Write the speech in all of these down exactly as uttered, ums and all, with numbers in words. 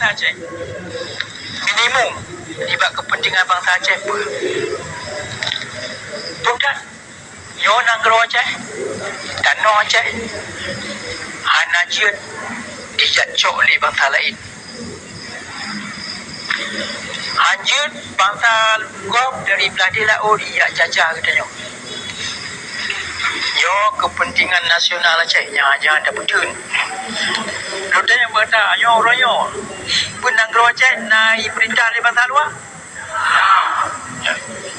Aceh. Minimum nibak keupeuntengan bansa Aceh peue? Peue that? Nyoe nanggroe Aceh, tanoh Aceh hana jeuet dijak cok lé bansa laén. Hanjeuet bansa gob dari blaih laôt ijak jajah geutanyoe. Nyoe keupeuntengan nasional Aceh nyang hana tapeutheun. Lôn tanyong bak gata, nyoe uroe nyoe, peue nanggroe Aceh na ipeurintah lé bansa luwa?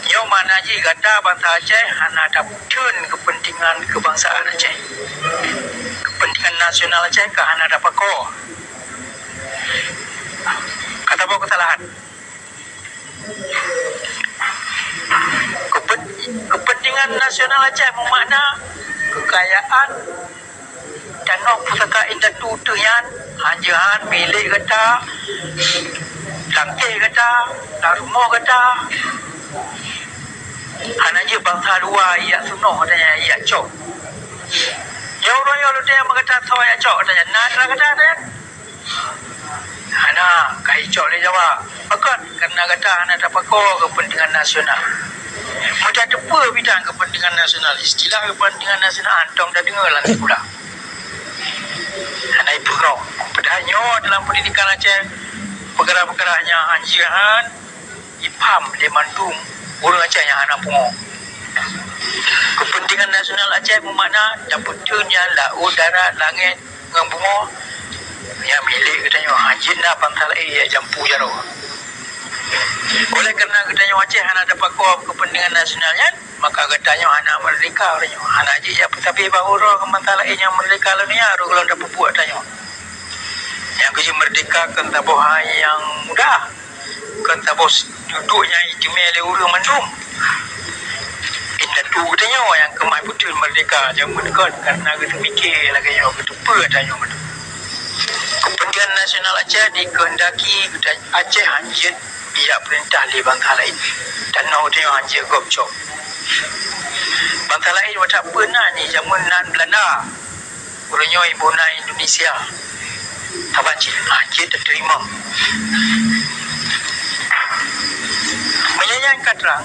Nyoe makna jih gata bansa Aceh hana tapeutheun keupeuntengan keubangsaan Aceh. Keupeuntengan nasional Aceh ka hana tapakoe. Ka taboh keusalahan. Keupen-, keupeuntengan nasional Aceh meumakna keukayaan tanoh pusaka indatu teuh nyan, hanjeuet han milék gata, lam éh gata, lam rumoh gata. Hana jeuet bansa luwa ijak seunoh gata nyan, ijak cok. Nyoe uroe nyoe lôn tanyong bak gata, soe ijak cok gata nyan? Na atra gata nyan? Hana, ka icok lé Jawa. Pakon? Karena gata hana tapakoe keupeuntengan nasional. Meutateupeue bidan keupeuntengan nasional, istilah keupeuntengan nasional hantom tadeungoe lam sikula. Hana ipeungoh. Padahai nyoe dalam peundidikan Aceh, peukara-peukara nyan hanjeuet han ipaham lé mandum ureuëng Aceh nyang hana pungo. Keupeuntengan nasional Aceh meumakna tapeutheun nyan laôt, darat, langét ngon bumoe nyang milék geutanyoe, hanjeuet na bansa laén nyang jampu jaroe. Oleh karena geutanyoe Aceh hana tapakoe keupeuntengan nasional nyan, maka geutanyoe hana meurdeka uroe nyoe. Hana jeuet jak peusabe bahô droe ngon bansa laén nyang meurdeka lam dônya, rot gohlom tapeubuet tanyoe. Nyang geujeuet meurdeka kon saboh hai nyang mudah. Kon saboh duduek nyang iteumé lé ureuëng mandum. Indatu geutanyoe nyang keumah peutheun meurdeka jameun kon, karena geuteumike lagée nyoe, geuteupeue tanyoe mandum. Keupeuntengan nasional Aceh dikeundaki geuta-, Aceh hanjeuet ijak peurintah lé bansa laén. Tanoh geutanyoe hanjeuet gob cok. Bansa laén watée peue na nyan jameun nan Beulanda. Uroe nyoe iboh na Indonesia. Saban cit, hanjeuet tateurimong. Meunyoe nyan ka trang,